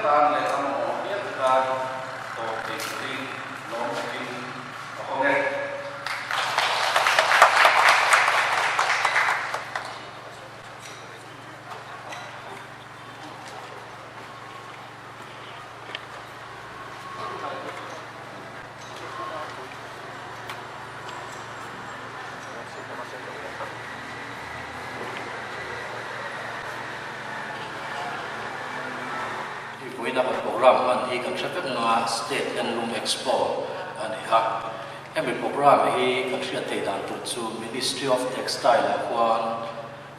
tan leh a mamawh apiang te tan tawp thei turin lawm takin ka hawng e. Hei vawiina kan program hman hi kan hre vek nga State Handloom Expo a ni a. Hemi program hi kan hriat theih dan tur chu Ministry of Textile ah khuan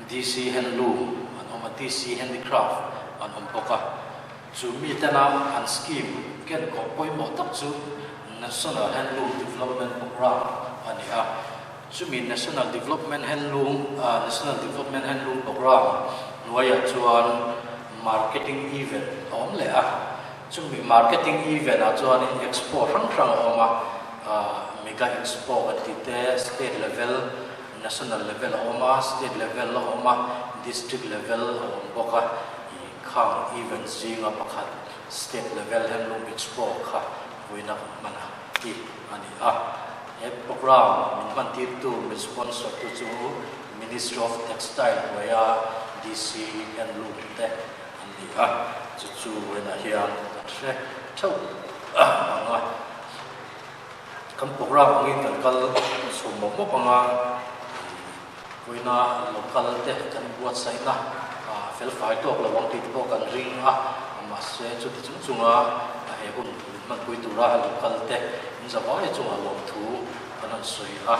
DC Handloom an awm a, DC Handicraft an awm bawk a. Chu mi tena an scheme ken kawh pawimawh tak chu National Handloom Development Programme a ni a. Chumi National Development Handloom National Development Handloom Programme hnuaiah chuan Marketing Event a awm leh a. Chumi Marketing Event ah chuanin Expo hrang hrang a awm a, Mega Expo kan tih te, State Level, National Level a awm a, State Level a awm a, District Level a awm bawk a. Khang event zinga pakhat State Level Handloom Expo kha vawiina kan hman a ti a ni a. He program min hmantirtu, min sponsor tu chu Ministry of Textile hnuaia DC Handloom te an ni a, chu chu vawiinah hian kan hre theuh ang a. Kan program angin kan kal chhum mawp mawp ang a. Vawiina local te kan buatsaihna fel fai tawk lo ang tih te pawh kan ring a, mahse chuti chung chunga he hun min hmanpui tura local te min zavai chunga lawmthu kan han sawi a.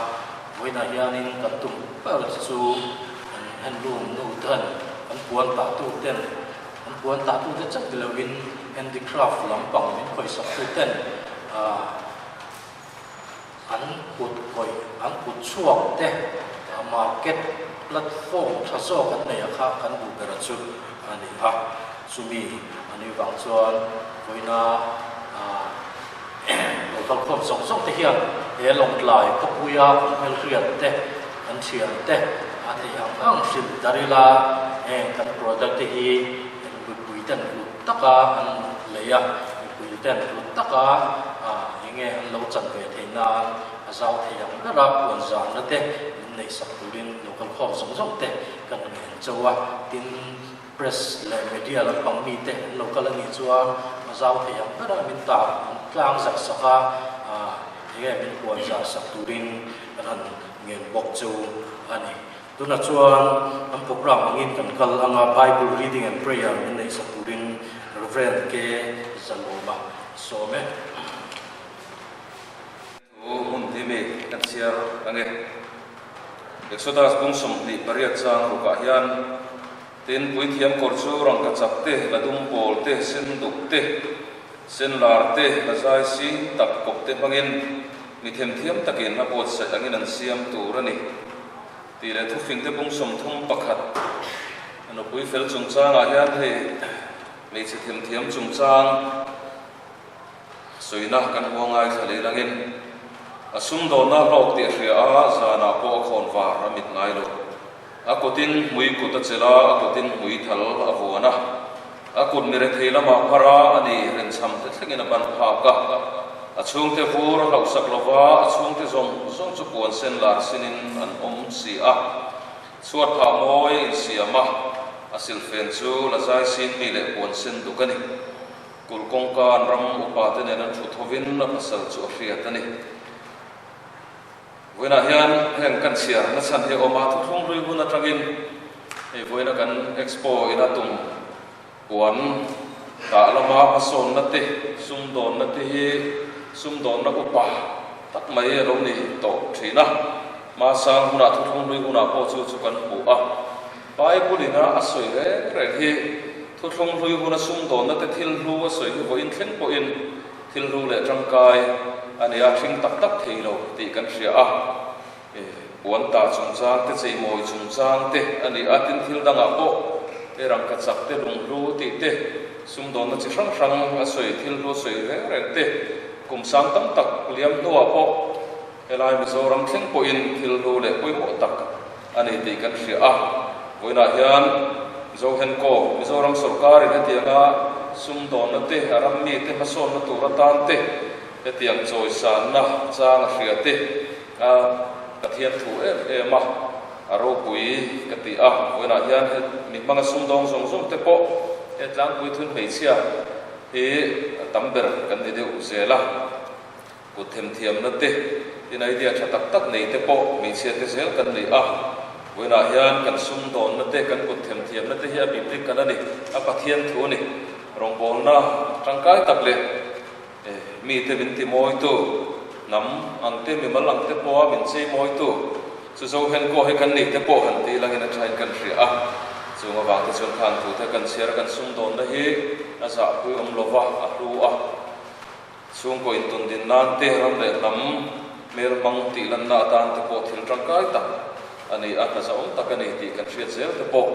Vawiinah hianin kan tum ber chu kan handloom nu ten kan puan tah tu ten kan puan tah tu te chauh ti loin handicraft lampang min khawihsak tu ten An kut kawih, an kut chhuak te market platform tha zawk an neih a kha kan duh ber a chu a ni a. Chumi a nih vang chuan vawiina local khawm zawng zawng te hian he Lawngtlai khawpuia kan hmelhriat te, kan thian te a theih ang ang hrilh dar ila heng kan product te hi mipui ten hlut taka an lei a, mipui ten hlut taka eng nge an lo chan ve theih nan a zau thei ang ber a, puan zahna te min neih sak turin local khawm zawng zawng te kan ngen cho a, tin press leh media lampang mi te an lo kal a nih chuan a zau thei ang ber a min tar min tlang zar sak a, eng nge min puan zah sak turin kan han ngen bawk chu a ni. Tunah chuan an program angin kan kal ang a, Bible reading and prayer min neih sak turin Rev. K. Zalawma sawm e. Thu hmun hi mi kan chhiar ang e. Exodus bung 28 chang rukah hian, Tin, puithiam kawr chu rangka chak te, la dum pawl te, sen duk te, sen lar te, la zai sing tak kawp te hmangin mi themthiam takin a buatsaih angin an siam tur a ni. Tih leh thufingte bung 31 a nupui fel chungchangah hian hei hmeichhe themthiam chungchang sawina kan hua ngaithla leh langin a sumdawnna hlawk tih a hria a, zanah pawh a khawn var a mit ngai lo. A kutin hmui kut a chelh a, a kutin hmui thal a vuan a. A kut mi rethei lamah phar a, a ni rinchham te thlengin a ban phak a. A chhungte vur a hlauhsak lo va, a chhungte zawng zawng chu puan sen lar sinin an awm si a. Chhuat phah mawi a insiam a, a silhfen chu la zai sin mi leh puan sen duk a ni. Kulh kawngka an ram upa te nen an thu thovin a pasal chu a hriat a ni. Vawiinah hian heng kan chhiar na chhan hi a awm a, thuthlung hlui hun atangin hei vawiina kan expo ina tum puan dah lama hmasawnna te, sumdawnna te hi sumdawnna upa tak mai a lo ni tawh thin a. Hmasang hunah thuthlung hlui hunah pawh chu chu kan hmu a. Bible ina a sawi reng reng hi thuthlung hlui huna sumdawnna te thil hlu a sawi hi vawiin thleng pawhin Thil hlu leh tangkai a ni a, hring tak tak thei lo tih kan hria a. Puan tah chungchang te, cheimawi chungchang te a ni a, tin thil dangah pawh he rangkachak te, lunghlu tih te, sumdawnna chi hrang hrang a sawi, thil hlu a sawi reng reng te, kum sang tam tak liam hnuah pawh helai Mizoram thleng pawhin thil hlu leh pawimawh tak a ni tih kan hria a. Vawiinah hian Zohenko, Mizoram sawrkarin hetianga. Sumdawnna te, a ram mite hmasawnna tur atan te, hetiang chawisanna chang a hria te, a Pathian thu em em a, a ropui ka ti a. Vawiinah hian he mi hmanga sumdawng zawng zawng te pawh he tlangpui thun hmeichhia hi a tam ber kan ni deuh zel a. Kut themthiamna te, tin idea tha tak tak nei te pawh hmeichhia te zel kan ni a. Vawiinah hian kan sumdawnna te, kan kut themthiamna te hi a biblik kan a ni, a Pathian thu a ni. Rawngbawlna tangkai tak leh mite min ti mawitu, hnam ang te, mimal ang te pawha min chei mawitu chu Zohenkaw hi kan nei te pawh han tih langin a thain kan hria a. Chung avang te chuan khan thu te kan chhiar a, kan sumdawnna hi a zahpui awm lova, a hlu a. Chhungkaw intundin nan te, ram leh hnam hmel hmang tih lanna atan te pawh thil tangkai tak a ni a, hna zahawm tak a ni tih kan hriat zel te pawh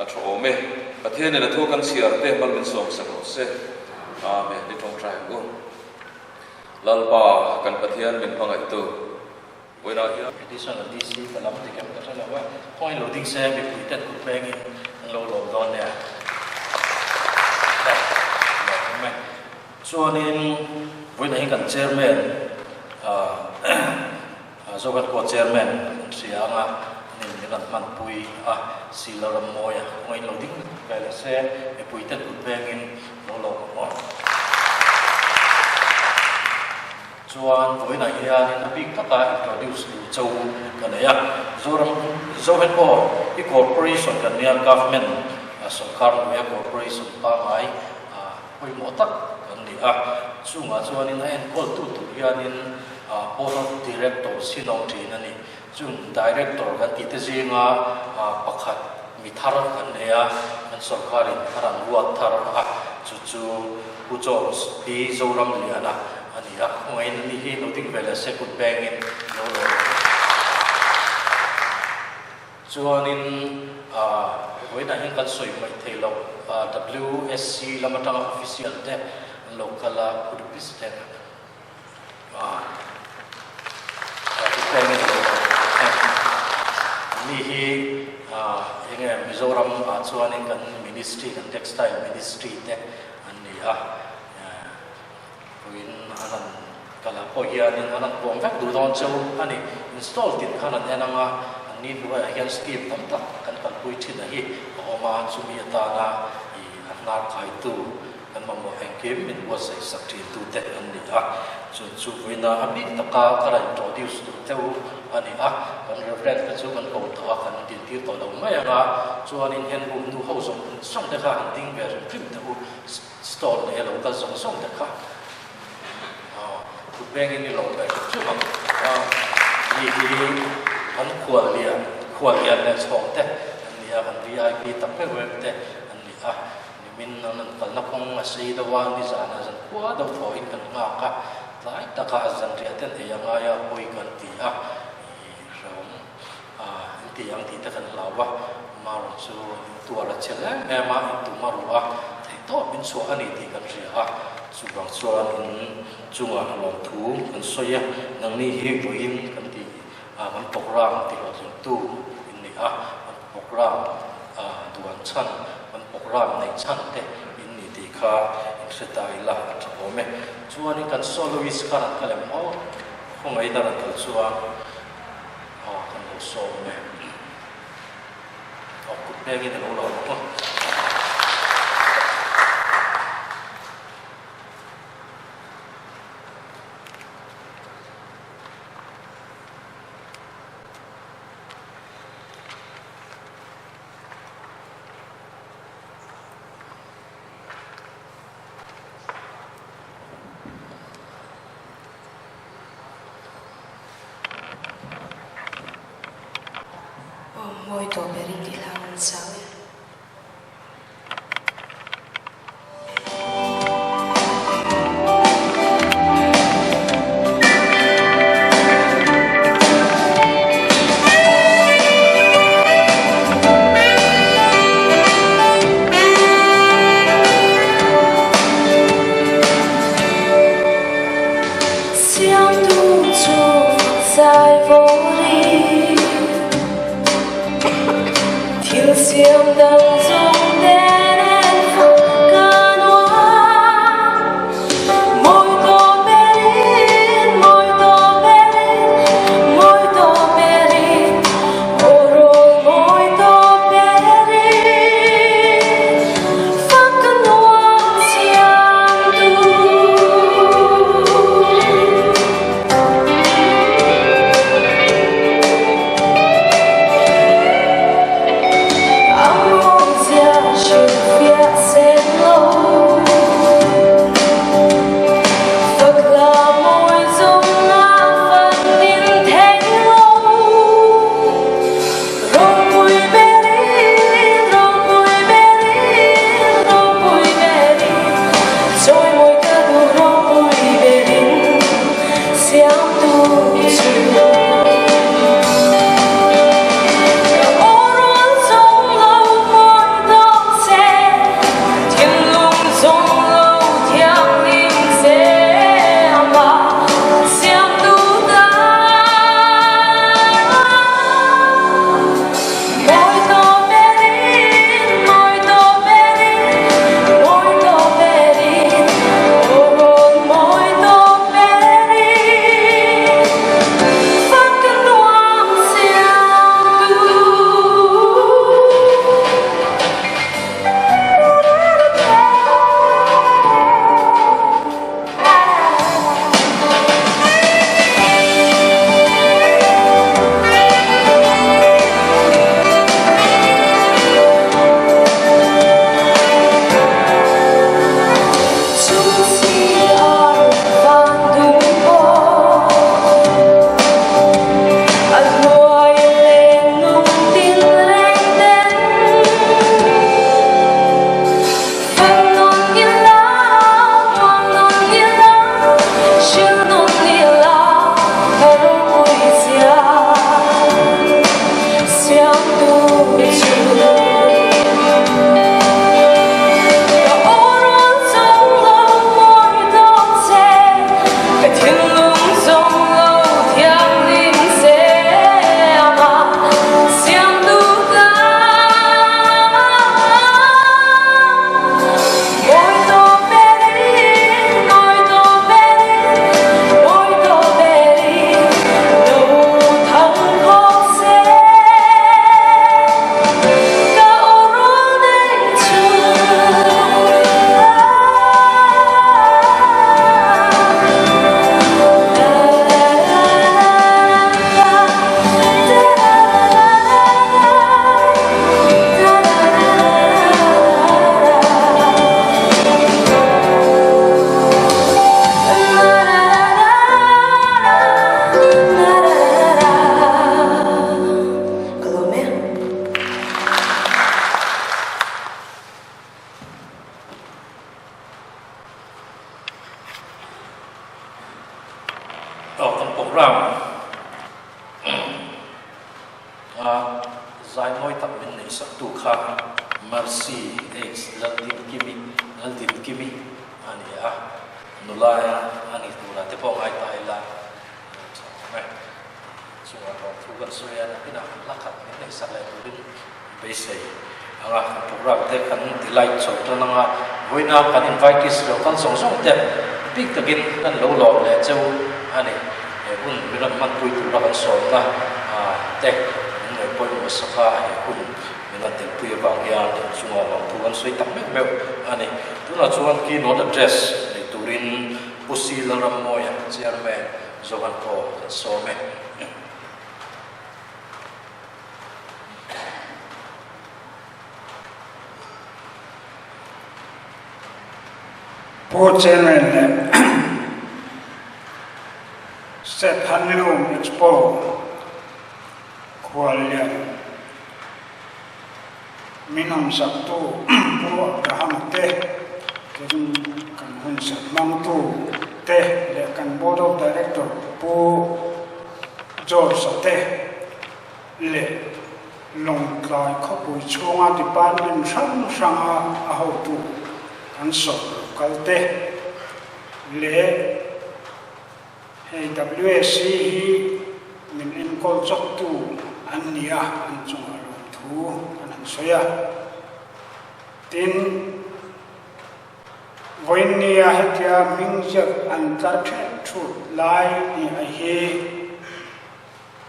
a tha awm e. Pathianin a thu kan chhiar te hmal min sawm sak rawh se. Amen. Ni tawngtai ang u. Lalpa kan Pathian min hmangaihtu. Vawiinah hian. Additional DC ka lam dik em ka hre lo a, kawngin lo ding se mipui ten kut pengin an lo lawm dawn nia. Lawm awm e. Chuanin vawiinah hian kan chairman Zoven Court chairman kan hria ang a, nin min rawn hmanpui a, Sila Rammawia kawngin lo ding ve leh se mipui ten kut pengin lo lawm awm. Chuan vawiinah hianin a bik taka introduce duh cho ka nei a, Zoram Zohen aw i corporation kan nia government sawrkar hnuaia corporation pangngai pawimawh tak kan ni a, chungah chuanin a enkawltu tur hianin board of directors hi lo thin a ni. Chung director kan tih te zinga pakhat mi thar kan nei a, kan sawrkarin a rawn ruat thar a, chu chu Pu Jones hi Zoram Liana a ni a, khawngaihin ani hi lo ding ve leh se kut bengin lo lo ang. Chuanin vawiinah hian kan sawi hmaih thei lo, WSC lam atanga official te an lo kal a, Pu President. Ni hi enge Mizoram ah chuanin kan ministry kan textile ministry te an ni a, puiin an rawn kal ah pawh hianin an rawn puang vek duh dawn cheu a ni. Install tin khan an en ang a, an ni hnuaiah hian scheme tam tak kan kalpui thin a hi a awm a, chumi atana ih a hnar khaitu Kan mamawh engkim min buatsaih sak thin tute an ni a, chu chu vawiina a bik taka ka rawn introduce duh deuh a ni a, kan Reverend te chu kan ko tawh a, kan dintir tawh lo mai ang a, chuanin hen room nu ho zawng zawng te kha han ding ve hrim hrim teh u, stall nei a lo kal zawng zawng te kha thut vengin i lo ve hrim hrim ang a, mi hi kan khuallian khuallian leh chhawng te an ni a, kan VIP tak meuh meuh te an ni a. Nimin an rawn kalna kawng a sei deuh a, nizanah zan khua deuh thawhin kan nghak a, tlai taka zanriah ten ei a ngai a, pawi kan ti a, ih hrehawm a in ti ang tih te kan hlau a, marawh chu in tuar a chel em em a, in tum a ruh a, theihtawp in chhuah a ni tih kan hria a, chuvang chuan in chungah lawmthu kan sawi a, nangni hi vawiin kan ti a, kan programme tihlawhtlingtu in ni a, kan programme duan chhan, kan programme neih chhan te in ni tih kha in hre ta ila a tha awm e. Chuanin kan soloist kha rawn kal em aw? Khawngaih in a rawn kal chuan aw kan lo sawm e. Aw kut bengin a lo lo ang aw. Aw mawi tawh berin tih hlang an sang e. program a zai mawi tak min neih sak tu kha Mercy H Laldinkimi Laldinkimi a ni a, nula a ni turah te pawh ngai ta ila tha awm e. Chungah rawng thu kan sawi a, nakinah hla khat min neih sak leh turin beisei ang a, kan program te kan delight chho tan ang a, vawiina kan invitees lo kal zawng zawng te bik takin kan lo lawm leh cheu a ni. He hun min rawn hmanpui tura kan sawmna te min ngaih pawimawh sak a, he hun min rawn telpui avang hian chungah rawng thu kan sawi tak meuh meuh a ni. Tunah chuan keynote address nei turin Pu Si Lalrammawia, Chairman, Zohan pawh kan sawm e. Pu Chairman leh State Handloom Expo khuallian min awmsaktu Pu Abraham te, tin kan hunsak hmangtu te leh kan Board of Director Pu George-a te leh Lawngtlai khawpui chhunga department hrang hranga a hotu kan sawm lo kal te leh hei WSC hi min enkawl chawktu an ni a, an chungah lawmthu kan han sawi a. Tin, vawiinnia hetia hming ziak an tlar ṭheh ṭhut lai ni a hi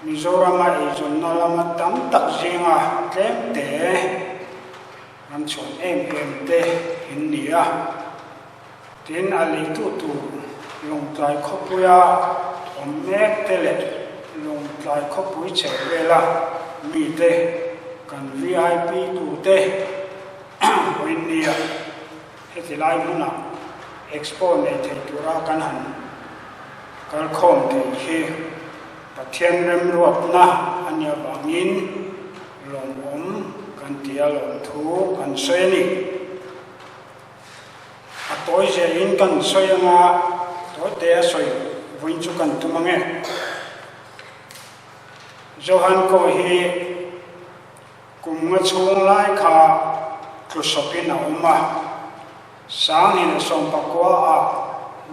Mizorama eizawnna lama tam tak zinga tlemte ram chhuan em em te in ni a. Tin, a leitu tur Lawngtlai khawpuia awm mek te leh Lawngtlai khawpui chheh vela mite kan VIP tute vawiinnia heti lai hmunah Expo nei thei tura kan han kalkhawm thei hi Pathian remruatna a nih avangin lawmawm kan ti a, lawmthu kan sawi a ni. A tawi zelin kan sawi anga tawi te a sawi vawiin chu kan tum ange. Johan Ko hi kum nga chhung lai kha tlusawpin a awm a, Sangin a sawmpakua ah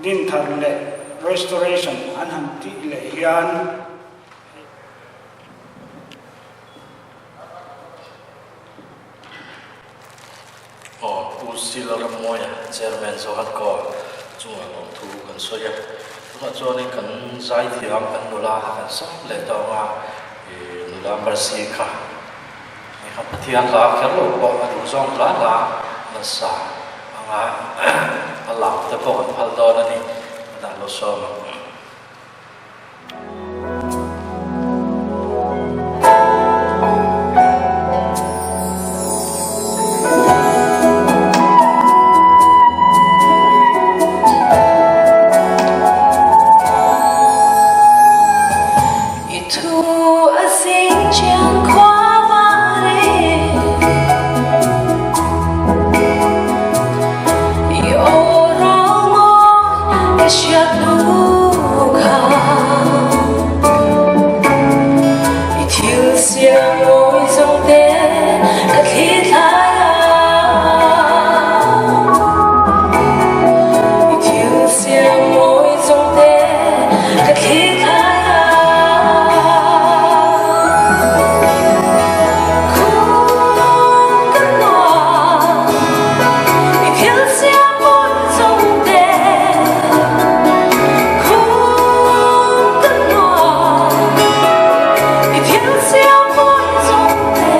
dinthar leh restoration an han tih leh hian, Aw, Pu Sila Rammawia, Chairman Zohan Kaw chungah lawmthu kan sawi a. Tunah chuanin kan zaithiam kan nula kha kan sap leh tawng a, ih nula Mercy kha ni kha Pathian hla kher lo pawh a duh zawng hla hla nasa anga a lam te pawh kan phal dawn a ni, a dah lo sawm ang. I thu a zing chiang khua var e I aw rau mawi ka hriat hnu kha I thil siam mawi zawng te ka thli thlai a I thil siam mawi zawng te ka thli thlai a Khum ka nuam I thil siam mawi zawng te Khum ka nuam I thil siam mawi zawng te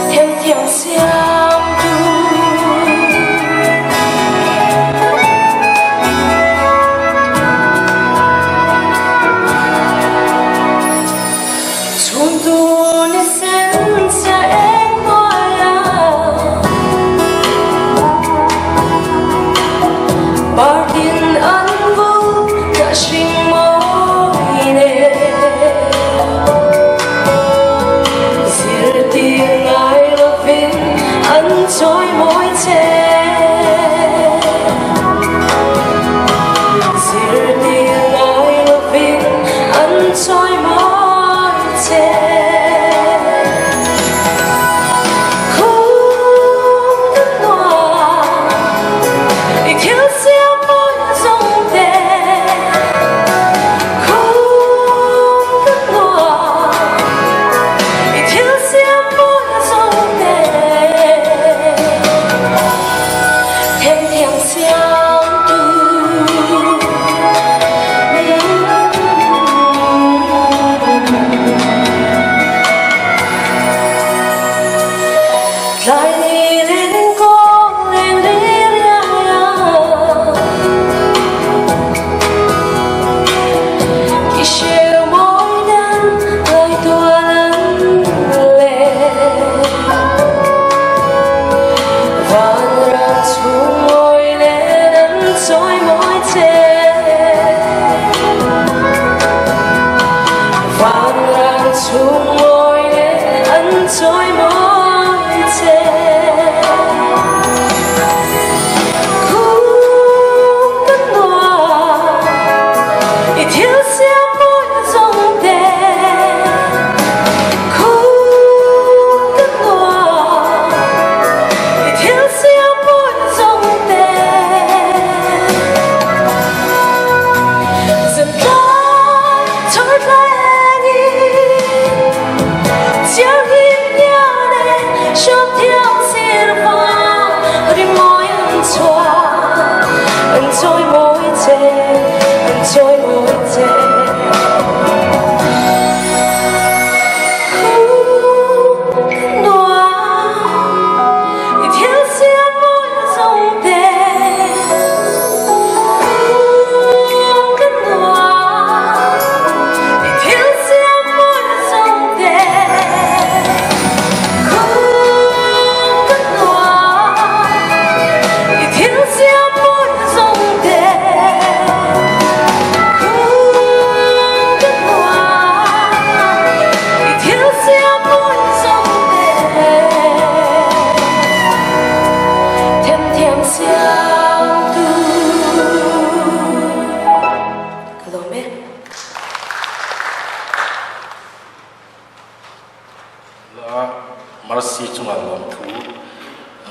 Themthiam siam tu. Chhun tu ni sen chia eng hnuai a Partin an vul ka hring mawi nen Zirtir ngai lovin an chawi mawi che.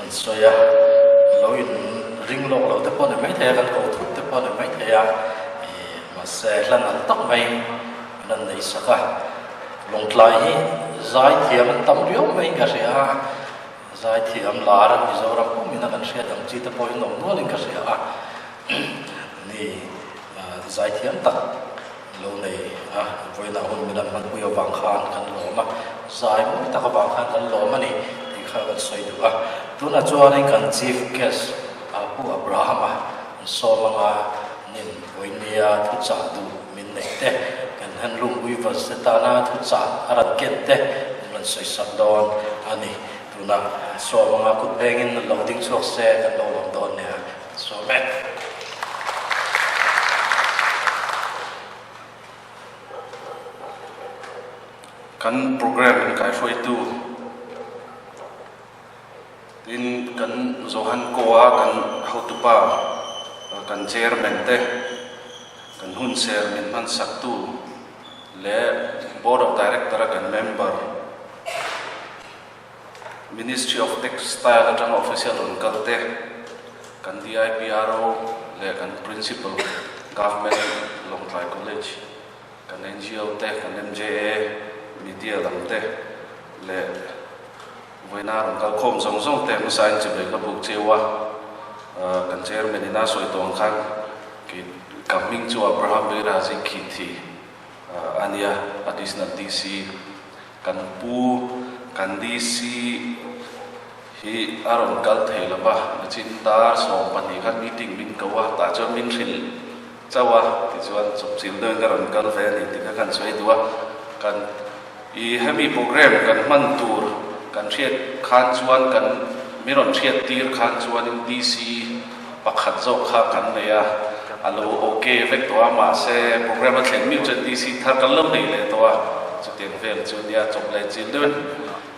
kan sawi a, lo in ring lawk lo te pawh a ni maithei a, kan ko thut te pawh a ni maithei a, ih mahse hla nalh tak mai min rawn nei sak a, Lawngtlai hi zai thiam an tam riau maiin ka hria a, zai thiam lar Mizoram pum in a kan hriat ang chi te pawh in awm nualin ka hria a, ni zai thiam tak. Lo nei a, vawiinah hun min an hmanpui avang khan kan lawm a, zai mawi tak avang khan kan lawm a ni tih kha kan sawi duh a. Tunah chuanin kan Chief Guest Pu Abraham-a an sawm anga nin vawinia thuchah duh min neih te, kan handloom weavers te tana thuchah a rawn ken te min rawn sawi sak dawn a ni. Tunah an sawm anga kut bengin an lo ding chhuak se kan lo lawm dawn nia. Sawm e. Kan program in kaihruaitu tin kan Johan Koa kan hotupa kan chairman te kan hunser min hmansaktu leh board of director a kan member Ministry of Textile atanga official rawn kal te, kan DIPRO leh kan Principal, Government Lawngtlai College, kan NGO te, kan MJA, Media lam te leh vawiina rawn kal khawm zawng zawng te hmasain chibai ka buk cheu a, kan Chairman ina sawi tawh ang khan kei ka hming chu Abraham Veirazi Khithi a nia, Additional DC. Kan pu kan DC hi a rawn kal thei lo va, nichin dar 12 khan meeting min ko a, tah chuan min hrilh chauh a, tichuan chawpchilh deuhin ka rawn kal ve a ni tih kha kan sawi duh a. Kan i hemi program kan hman tur kan hriat khan chuan kan min rawn hriat tir khan chuanin DC pakhat zawk kha kan nei a, a lo ok vek tawh a, mahse program a thlen miu chuan DC thar kan lo nei leh tawh a, chutiang vel chu nia chawp leh chil deuhin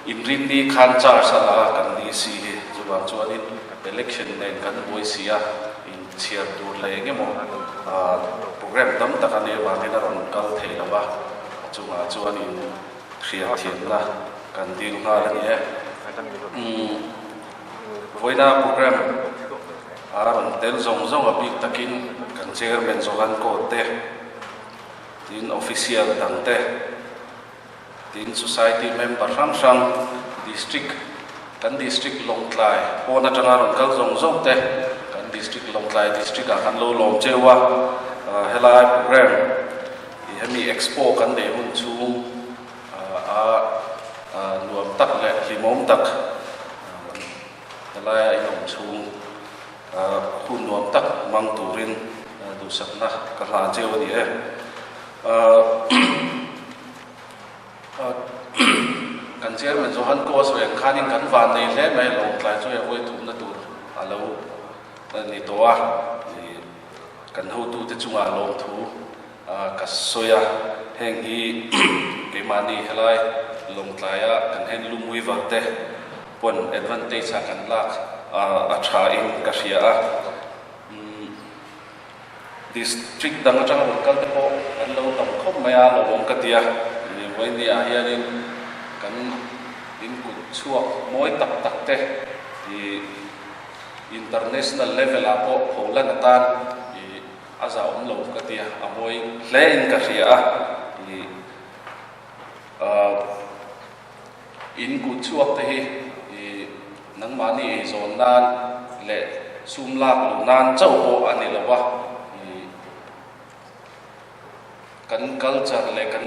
inrinni khan charge a la a kan DC hi, chuvang chuanin election nen kan buai si a, inchhiar tur leh eng emaw program tam tak a nih avangin a rawn kal thei lo va, a chungah chuan in hriatthiamna kan dil nghal a ni e. Vawiina program a rawn tel zawng zawng a bik takin kan Chairman Johan Coat te, tin official dang te, tin society member hrang hrang, district, kan district Lawngtlai pawn atanga rawn kal zawng zawng te, kan district Lawngtlai district ah kan lo lawm cheu a, helai program i hemi expo kan neih hun chhung A nuam tak leh hlimawm tak helaia in awm chhung hun nuam tak hmang turin duhsakna ka hlan cheu a ni e. Kan Chairman Johan Koa sawi ang khanin kan van nei hle mai lawngtlai chu hei vawi thumna tur a lo ni tawh a, kan hotute chungah lawmthu Ka sawi a, heng hi keimahni helai Lawngtlaia kan handloom weaver te pawn advantage a kan lak a tha in ka hria a. District dang atanga rawn kal te pawh an lo tam khawp mai a, lawmawm ka ti a. Vawiin ah hianin kan in kut chhuak mawi tak tak te international level ah pawh pholan atan A za awm lo ka ti a, a mawi hle in ka hria a, ih in kut chhuak te hi ih nangmahni eizawn nan leh sum lak luh nan chauh pawh a ni lo a, ih kan culture leh kan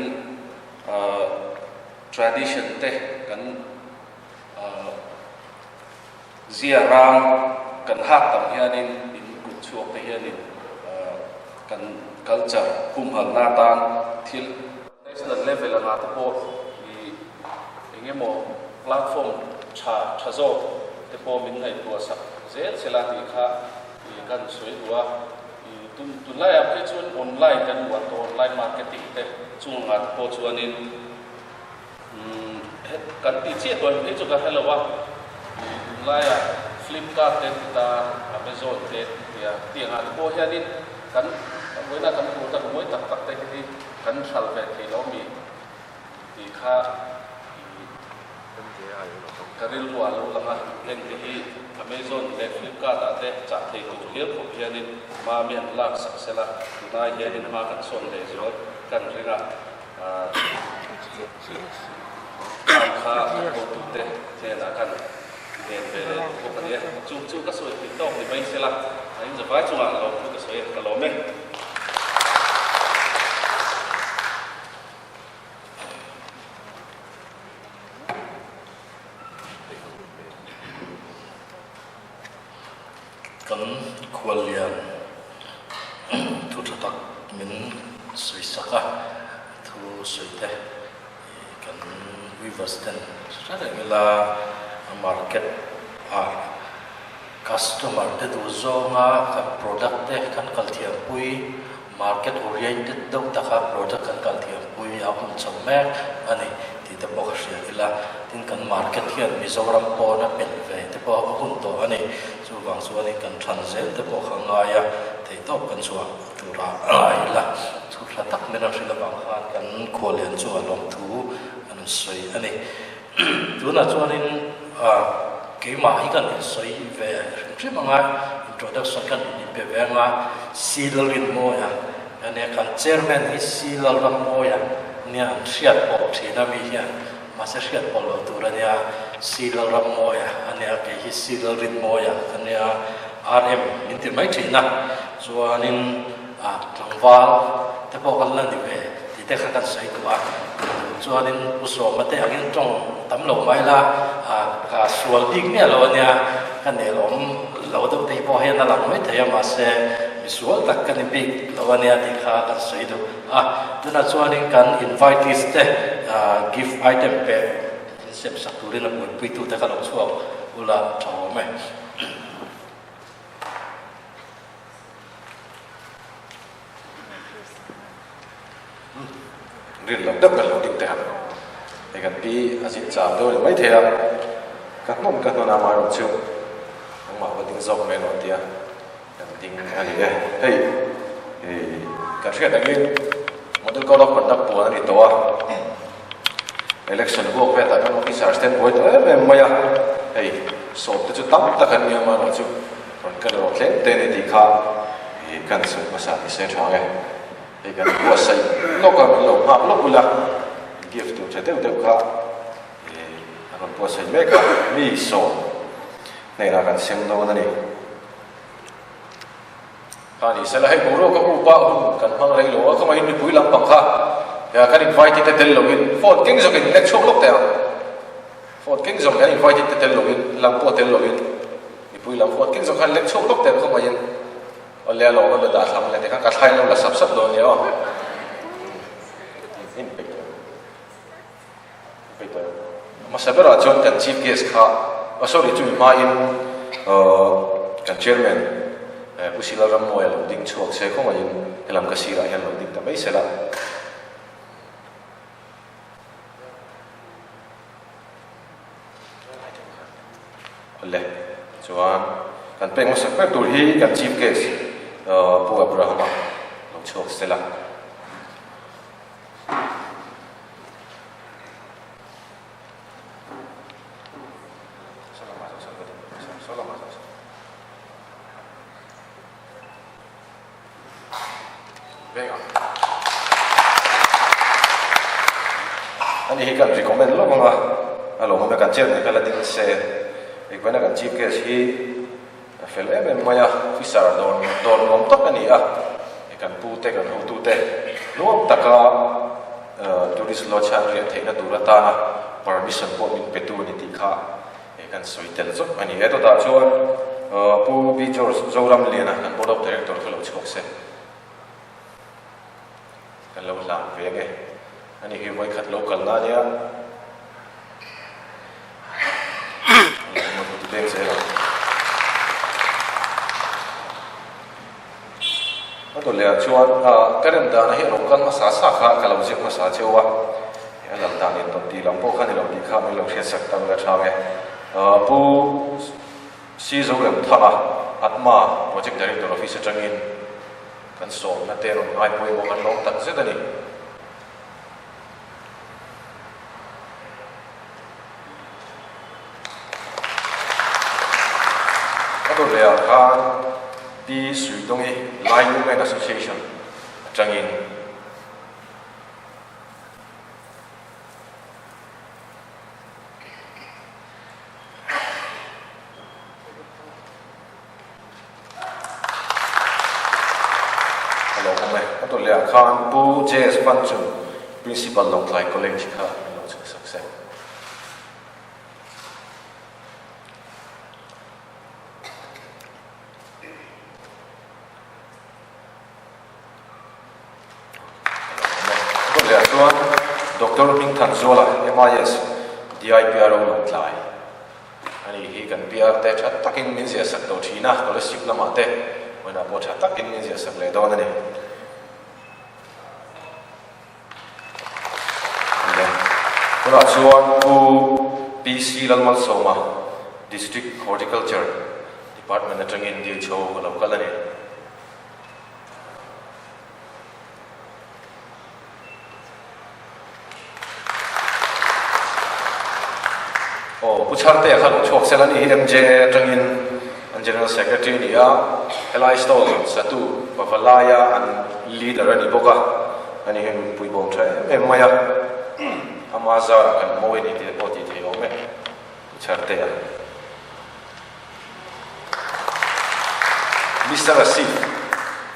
tradition te kan Zia rang kan hak tam hianin in kut chhuak te hianin kan culture humhalna atan thil national level anga te pawh i eng emaw platform tha tha zawk te pawh min ngaihtuah sak zel sela tih kha i kan sawi duh a. I tun tunlaiah phei chuan online kan uar tawh online marketing te chung anga te pawh chuanin Umm kan tih chiah tawh em phei chu ka hre lo a, ih tunlaiah Flipkart te an ti ta, Amazon te an ti a, tiangah te pawh hianin kan vawiina kan product mawi tak tak te hi kan hral ve thei lo ami tih kha ih ka rilru ah lo lang a, heng te hi. Amazon leh Flipkart ah te chah thei tur hial khawp hianin hma mi an lak sak sela, tunai hianin hma kan sawn leh zual kan ring a, khang kha kan hotute hnenah kan ngen ve leh duh bawk a ni e. Chung chu ka sawi pui tawk ni mai sela, a inzavai chungah lawmthu ka sawi a, ka lawm e. Kan khuallian thu tha tak min sawi sak a, thu sawi te kan weavers ten hre reng ila market ah customer te duh zawnga kan product te kan kal thiampui Market oriented deuh taka product kan kal thiampui a hun chho mek a ni tih te pawh ka hria ila. Tin, kan market hian Mizoram pawn a pelh ve te pawh a hun tawh a ni. Chuvang chuanin kan than zel te pawh kha ngai a, theihtawp kan chhuah turah a ngai ila. Thu hla tak min rawn hrilh avang khan kan khuallian chu a lawmthu an rawn sawi a ni. Tunah chuanin keimah hi kan insawi ve hrim hrim ang a, introduction kan inpe ve ang a, Si Lalrinmawia a nia, kan chairman hi Si Lalrammawia nia an hriat pawh thin a mi hian, mahse hriat pawh lo tur a nia, Si Lalrammawia a nia, kei hi Si Lalrinmawia ka nia, RM min ti mai thin a, chuanin tlangval te pawh kan la ni ve. Tih te kha kan sawi duh a, chuanin Pu Sawma te angin tawng tam lo mai la, ka sual bik miah lo ania, ka nelawm lo deuh te hi pawh hian a lang mai thei a, mahse misual tak ka ni bik lo ania tih kha kan sawi duh a. Tunah chuanin kan invitees te gift item pek insem sak turin a buaipuitute kha lo chhuak ula tha awm e. Rin loh deuh kan lo ding teh ang. Hei kan pi a zin chau deuh a ni maithei a, ka hnawn ka hnawn a amaherawhchu nangmah va ding zawk mai rawh tia kan ding a ni e. Hei kan hriat angin Model Code of Conduct puan a ni tawh a, election vuak vet ah kan officers te an buai tawh em em mai a, hei sawm te chu tam tak an ni a amaherawhchu rawn kal erawh tlem te a ni tih kha kan sawi hmasa ni se tha ang e. Hei kan buatsaih lawk a, min lo nghak lawk ula, gift tur tha deuh deuh kha an rawn buatsaih mek a, mi 10 hnenah kan sem dawn a ni. Kha ni sela, hei boruak a up a, hun kan hmang rei lo a, khawngaihin mipui lampang kha kan invite te tel loin phone keng zawkin lek chhuak lawk teh ang. Phone keng zawk kan invite te tel loin, lam pawh tel loin mipui lam phone keng zawk khan lek chhuak lawk teh ang khawngaihin. Awle a lawm a dah thlam leh tikhan ka thlai lo la sap sap dawn nia aw. In peih tawh in peih tawh hmasa berah chuan kan chief guest kha oh sorry chumi hmain kan chairman Pu Sila Rammuaia lo ding chhuak se khawngaihin helam ka sirah hian lo ding ta mai sela. Awle, chuan kan pek hmasak ber tur hi kan Chief Guest Pu Abraham-a lo chhuak sela. Ani hi kan recommend lawk ang a, a lawmawm e kan chairman kha la ding se, engvaina kan chief guest hi a fel em em mai a, officer dawr dawr nuam tak a ni a, kan pu te kan hotu te nuam taka tourist lodge a an riah theihna tur atana permission pawh min pe tu a ni tih kha Hei kan sawi tel zawk a ni e. Dawtah chuan Pu B. George Zoramliana kan Board of Director kha lo chhuak se. Kan lo hlang ve nge. Ani hi vawikhat lo kalna a nia. Ti beng zel ang. A dawt lehah chuan ka rem dana hi a lo kal hmasa sa kha ka lo ziak hmasa cheu a, a lal dan in tawn tih lam pawh kha ni lo tih kha min lo hriatsak tak la tha nge. Pu Si Zoremthanga, Atma Project Director Office atangin kan sawmna te rawn ngai pawimawh kan lawm tak zet a ni. A dawt lehah khan Pi Suidawngi Lai Women Association atangin. A lo awm e. A dawt lehah khan Pu JS Vanchung, Principal Lawngtlai College kha an lo chhuhsak se. A dawt lehah chuan Doctor Hmingthanzuala, MIS, DIPRO Lawngtlai. Ani hi kan PR te tha takin min ziah sak tawh thin a, scholarship lamah te vawiinah pawh tha takin min ziah sak leh dawn a ni. Tunah chuan Pu PC Lalmalsawma, District Horticulture Department atangin DHO a lo kal a ni. Aw, Pu Chhartea kha lo chhuak sel a ni hi MJA atangin an General Secretary a ni a, helai stall satu Pavalaia an leader a ni bawk a, ani hian min pui bawm tha em em mai a, ama zarah kan mawi a ni tih te pawh tih theih awm e, Pu Chhartea. Mister Asif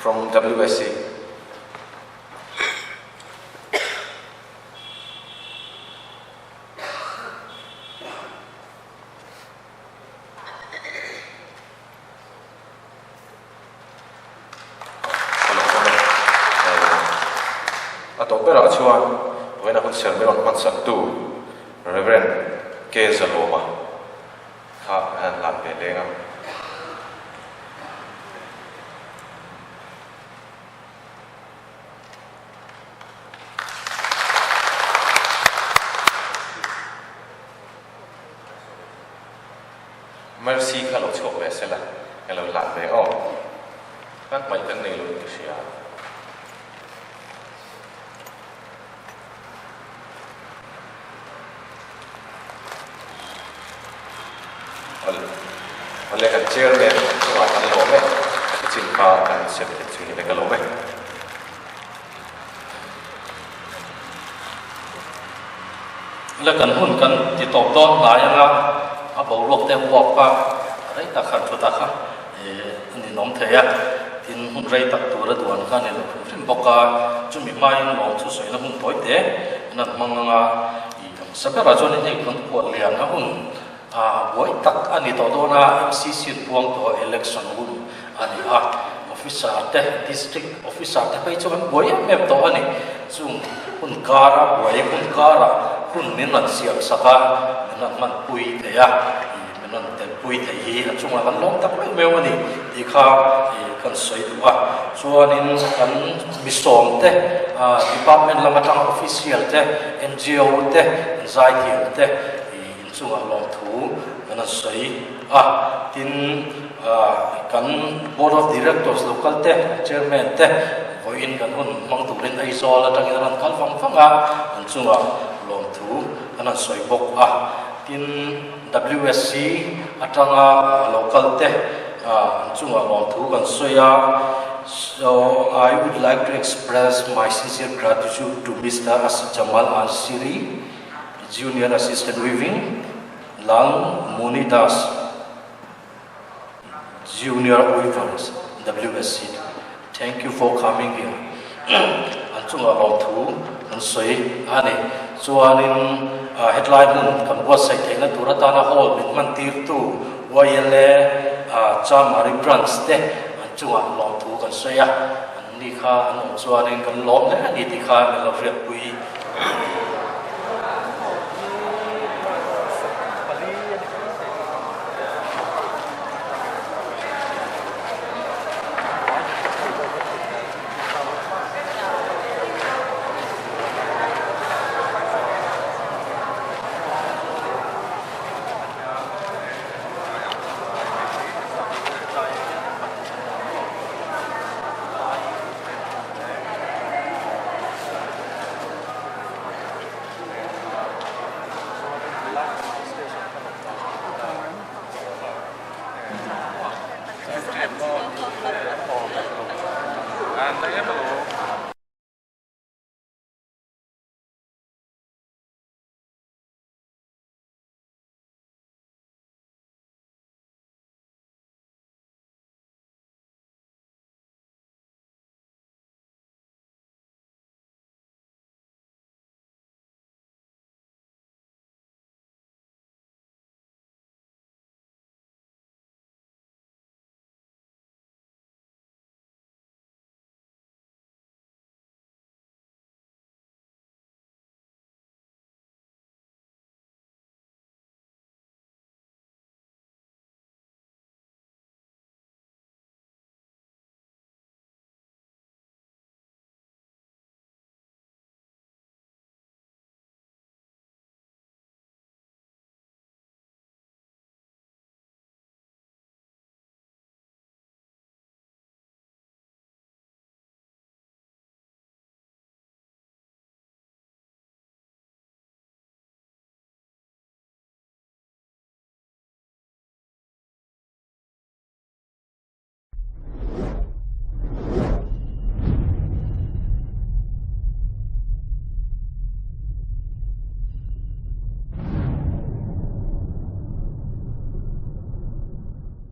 from WSC. A tawp berah chuan vawiina hun serh rawn hmansak tu Rev. K. Zalawma kha an han hlan ve leng a. Mercy kha lo chhuak ve sela, ka lo hlan ve aw. Kan hmaih kan nei lo in ka hria. Awle kan chairman chungah kan lawm e, ka chin kha kan sem theih chu ni ka lawm e. Awle kan hun kan ti tawp dawn hnai anga a boruak te uap a rei tak han thu ta kha a ninawm thei a, tin hun rei tak tura duan kha a ni lo hrim hrim bawk a, chumi hmain lawm chu sawina hun tawi te an han hmang anga ih ang sa berah chuanin hei kan kuah lian a hun a buai tak a ni tawh dawn a, MCC an buang tawh a election hun a ni a, officer te district officer te phei chu an buai em em tawh a ni, chung hun kara buai hun kara hun min rawn siam sak a, min rawn hmanpui thei a. Min rawn telpui theih hi a chungah kan lawm tak meuh meuh a ni tih kha kan sawi duh a. Chuanin kan misawm te, department lam atanga official te, NGO te, an zaithiam te inchungah lawmthu kan rawn sawi a. Tin, kan Board of Directors local te, Chairman te vawiin kan hun hmang turin Aizawl atangin an rawn kal vang vang a, an chungah lawmthu kan rawn sawi bawk a. Tin, WSC atanga lo kal te an chungah lawmthu kan sawi a, So I would like to express my sincere gratitude to Mister Asif Jamal Ansiri, Junior Assistant Weaving, Lal Muni Das, Junior Weavers, WSC. Thank you for coming here. An chungah lawmthu an sawi a ni. Chuanin hetlai hmun kan buatsaih theihna tur atana hall min hman tirtu YLA Chamari Branch te an chungah lawmthu kan sawi a. An ni kha an awm chuanin kan lawm hle a ni tih kha min lo hriatpui. na em alawm.